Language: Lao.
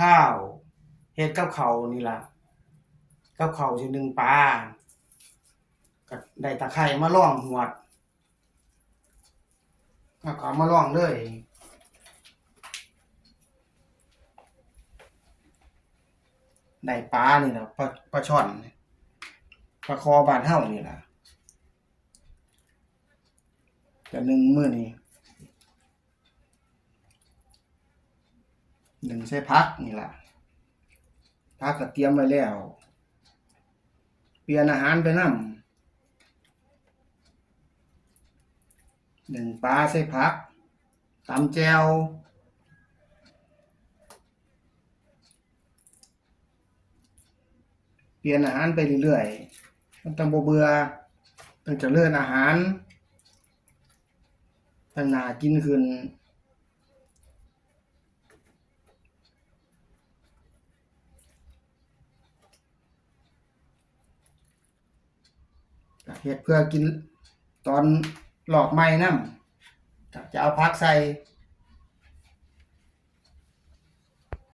ຄາວ ເຮັດກັບເຂົ້ານີ້ລະ ກັບເຂົ້າຊິໜຶ້ງປາ ກໍໄດ້ຕະໄຄມາລອງຫວດ ເຮົາກໍເອົາມາລອງເລີຍ ໄດ້ປານີ້ລະ ປາ ປາຊ່ອນ ປາຄໍບ້ານເຮົານີ້ລະ ຈະໜຶ້ງມື້ນີ້ ໜຶ້ງໃສ່ຜັກນີ້ລະ ຜັກກໍຕຽມໄວ້ແລ້ວ ປ່ຽນອາຫານໄປນຳ ໜຶ້ງປາໃສ່ຜັກ ຕຳແຈ່ວ ປ່ຽນອາຫານໄປເລື້ອຍໆ ມັນຈັ່ງບໍ່ເບື່ອ ຈັ່ງຈະເລີນອາຫານ ຈັ່ງໜ້າກິນຂຶ້ນ ກໍເຮັດເພື່ອກິນຕອນລອບໃໝ່ນຳ ກໍຈະເອົາຜັກໃສ່